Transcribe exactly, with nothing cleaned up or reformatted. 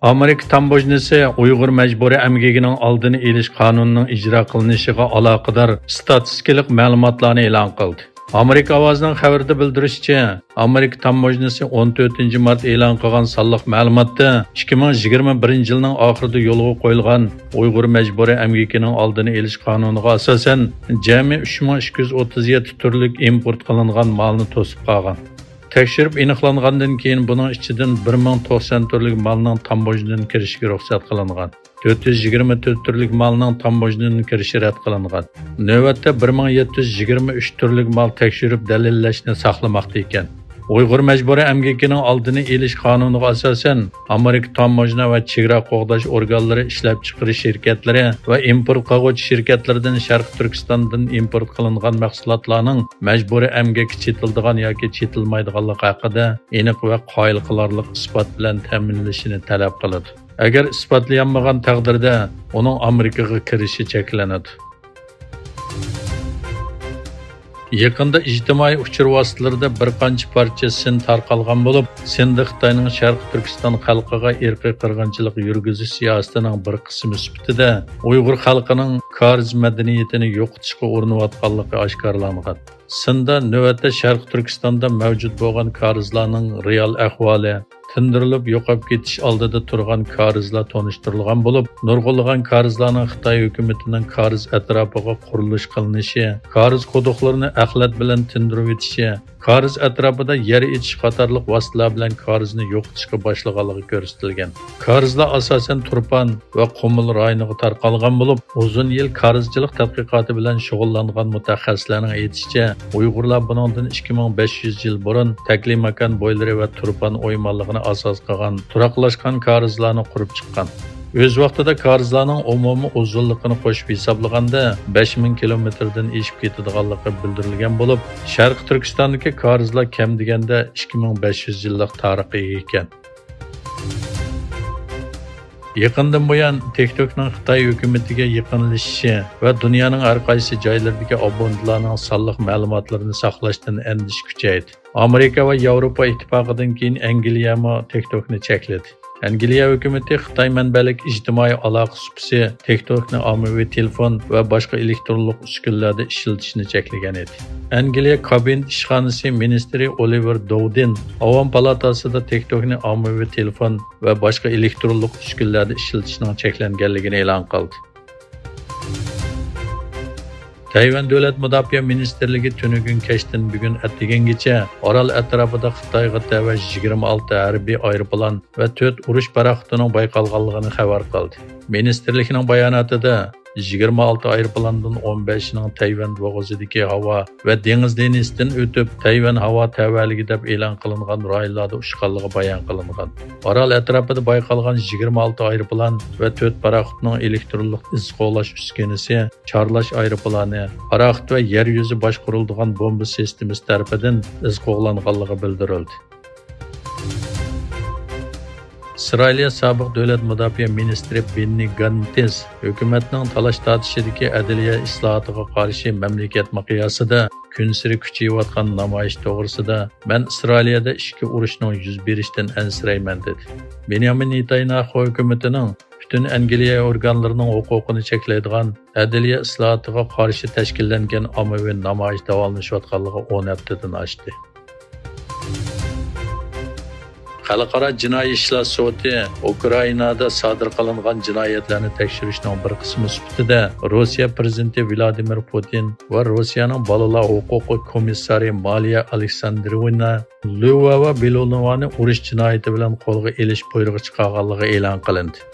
ئامېرىكا تاموژنىسى ئۇيغۇر مەجبۇرىي ئەمگىكىنىڭ ئالدىنى ئېلىش قانۇنىنىڭ ئىجرا قىلىنىشىغا ئالاقىدار ستاتىستىكىلىق مەلۇماتلارنى ئېلان قىلدى. ئامېرىكا ئاۋازىنىڭ خەۋىرىدە بىلدۈرۈشىچە، ئامېرىكا تاموژنىسى ئون تۆتىنچى مارت ئېلان قىلغان سانلىق مەلۇماتتا، ئىككى مىڭ يىگىرمە بىرىنچى يىلنىڭ ئاخىرىدا يولغا قويۇلغان ئۇيغۇر مەجبۇرىي ئەمگىكىنىڭ ئالدىنى ئېلىش قانۇنىغا ئاساسەن، جەمئىي ئۈچ مىڭ ئىككى يۈز ئوتتۇز يەتتە تۈرلۈك ئىمپورت قىلىنغان مالنى توسۇپ قالغان. تەكشۈرۈپ ئېنىقلانغاندىن كېيىن، بۇنىڭ ئىچىدىن بىر مىڭ توقسان تۈرلۈك مالنىڭ تاموژنىدىن كىرىشىگە رۇخسەت قىلىنغان. تۆت يۈز يىگىرمە تۆت تۈرلۈك مالنىڭ تاموژنىدىن كىرىشى رەت قىلىنغان. نۆۋەتتە بىر مىڭ يەتتە يۈز يىگىرمە ئۈچ تۈرلۈك مال تەكشۈرۈپ دەلىللەشنى ساقلىماقتا ئىكەن. ئۇيغۇر مەجبۇرىي ئەمگىكىنىڭ ئالدىنى ئېلىش قانۇنىغا ئاساسەن، ئامېرىكا تاموژنا ۋە چېگرا قوغداش ئورگانلىرى ئىشلەپچىقىرىش شىركەتلىرى ۋە ئىمپورت قىلغۇچى شىركەتلىرىدىن شەرقىي تۈركىستاندىن ئىمپورت قىلىنغان مەھسۇلاتلارنىڭ مەجبۇرىي ئەمگەككە چېتىلىدىغان ياكى چېتىلمايدىغانلىقى ھەققىدە ئېنىق ۋە قايىل قىلارلىق ئىسپات بىلەن تەمىنلىشىنى تەلەپ قىلىدۇ. ئەگەر ئىسپاتلىيالمىغان تەقدىردە، ئۇنىڭ ئامېرىكىغا كىرىشى چەكلىنىدۇ. يېقىندا ئىجتىمائىي ئۇچۇر ۋاسىتىلىرىدا بىر قانچە پارچە سىن تارقالغان بولۇپ، سىندا خىتاينىڭ شەرقىي تۈركىستان خەلقىگە ئىرقىي قىرغىنچىلىق يۈرگۈزۈش سىياسىتىنىڭ بىر قىسمى سۈپىتىدە ئۇيغۇر خەلقىنىڭ كارىز مەدەنىيىتىنى يوقىتىشقا ئۇرۇنۇۋاتقانلىقى ئاشكارىلانغان. سىندا نۆۋەتتە شەرقىي تۈركىستاندا مەۋجۇت بولغان كارىزلارنىڭ رېئال ئەھۋالى، تىندۇرۇلۇپ يوقاپ كېتىش ئالدىدا تۇرغان كارىزلار تونۇشتۇرۇلغان بولۇپ، نۇرغۇنلىغان كارىزلارنىڭ خىتاي ھۆكۈمىتىنىڭ كارىز ئەتراپىغا قۇرۇلۇش قىلىنىشى، كارىز قۇدۇقلىرىنى ئەخلەت بىلەن تىندۇرۇۋېتىشى، كارىز ئەتراپىدا يەر ئېچىش قاتارلىق ۋاسىتىلەر بىلەن كارىزنى يوقىتىشقا باشلىغانلىقى كۆرسىتىلگەن. كارىزلار ئاساسەن تۇرپان ۋە قۇمۇل رايونىغا تارقالغان بولۇپ، ئۇزۇن يىل كارىزچىلىق تەتقىقاتى بىلەن شۇغۇللانغان مۇتەخەسسىسلەرنىڭ ئېيتىشىچە، ئۇيغۇرلار بۇنىڭدىن ئىككى مىڭ بەش يۈز يىل بۇرۇن تەكلىماكان بويلىرى ۋە تۇرپان ئويمانلىقىنى ئاساس قىلغان تۇراقلاشقان كارىزلارنى قۇرۇپ چىققان. ئۆز ۋاقتىدا كارىزلارنىڭ ئومۇمىي ئۇزۇنلۇقىنى قوشۇپ ھېسابلىغاندا، بەش مىڭ كىلومېتىردىن ئېشىپ كېتىدىغانلىقى بىلدۈرۈلگەن بولۇپ، شەرقىي تۈركىستاندىكى كارىزلار كەم دېگەندە ئىككى مىڭ بەش يۈز يىللىق تارىخقا ئىگە ئىكەن. يېقىندىن بۇيان، تىك توكنىڭ خىتاي ھۆكۈمىتىگە يېقىنلىشىشى ۋە دۇنيانىڭ ھەر قايسى جايلىرىدىكى ئابونېنتلارنىڭ سانلىق مەلۇماتلىرىنى ساقلاشتىن ئەندىشە كۈچەيدى. ئامېرىكا ۋە ياۋروپا ئىتتىپاقىدىن كېيىن ئەنگلىيەمۇ تىك توكنى چەكلىدى. ئەنگلىيە ھۆكۈمىتى خىتاي مەنبەلىك ئىجتىمائىي ئالاقە سۇپىسى تىك توكنى ئاممىۋى تېلېفون ۋە باشقا ئېلېكترونلۇق ئۈسكۈنىلەردە ئىشلىتىشنى چەكلىگەن ئىدى. ئەنگلىيە كابىنېت ئىشخانىسى مىنىستىرى ئولىۋېر دوۋدىن ئاۋام پالاتاسىدا تىك توكنى ئاممىۋى تېلېفون ۋە باشقا ئېلېكترونلۇق ئۈسكۈنىلەردە ئىشلىتىشنىڭ چەكلەنگەنلىكىنى ئېلان قىلدى. تەيۋەن دۆلەت مۇداپىئە مىنىستىرلىكى تۈنۈگۈن كەچتىن بۈگۈن ئەتىگەنگىچە ئارال ئەتراپىدا خىتايغا تەۋە يىگىرمە ئالتە ھەربىي ئايروپىلان ۋە تۆت ئۇرۇش پاراخوتىنىڭ بايقالغانلىقىنى خەۋەر قىلدى. مىنىستىرلىكنىڭ باياناتىدا يىگىرمە ئالتە ئايروپىلانىڭ ئون بەشىنىڭ تەيۋەن بوغۇزىدىكى ھاۋا ۋە دېڭىز لىنىيىسىدىن ئۆتۈپ، تەيۋەن ھاۋا تەۋەلىكى دەپ ئېلان قىلىنغان رايونلاردا ئۇچقانلىقى بايان قىلىنغان. ئارال ئەتراپىدا بايقالغان يىگىرمە ئالتە ئايروپىلان ۋە تۆت پاراخوتنىڭ ئېلېكترونلۇق ئىز قوغلاش ئۈسكۈنىسى، چارلاش ئايروپىلانى، پاراخوت ۋە يەر يۈزى باشقۇرۇلىدىغان بومبا سىستېمىسى تەرىپىدىن ئىز قوغلانغانلىقى بىلدۈرۈلدى. ئىسرائىلىيە سابىق دۆلەت مۇداپىئە مىنىستىرى بېننى گانتىس ھۆكۈمەتنىڭ تالاش-تارتىشىدىكى ئەدلىيە ئىسلاھاتىغا قارشى مەملىكەت مىقياسىدا كۈنسېرى كۈچىيىۋاتقان نامايىش توغرىسىدا، مەن ئىسرائىلىيەدە ئىچكى ئۇرۇشنىڭ يۈز بېرىشىدىن ئەنسىرەيمەن، دېدى. بېنيامىن نېتانياھۇ ھۆكۈمىتىنىڭ پۈتۈن ئەنگلىيە ئورگانلىرىنىڭ ھوقۇقىنى چەكلەيدىغان ئەدلىيە ئىسلاھاتىغا قارشى تەشكىللەنگەن ئاممىۋى نامايىش داۋاملىشىۋاتقانلىقى ئون ھەپتىدىن ئاشتى. خەلقئارا جىنايى ئىشلار سوتى ئۇكرائىنادا سادىر قىلىنغان جىنايەتلەرنى تەكشۈرۈشنىڭ بىر قىسمى سۈپىتىدە روسىيە پىرېزىدېنتى ۋلادىمىر پۇتىن ۋە روسىيەنىڭ بالىلار ھوقۇقى كومىسسارى مالىيا ئالېكساندروۋنا لۇۋاۋا بېلونوۋانى ئۇرۇش جىنايىتى بىلەن قولغا ئېلىش بۇيرۇقى چىقارغانلىقى ئېلان قىلىندى.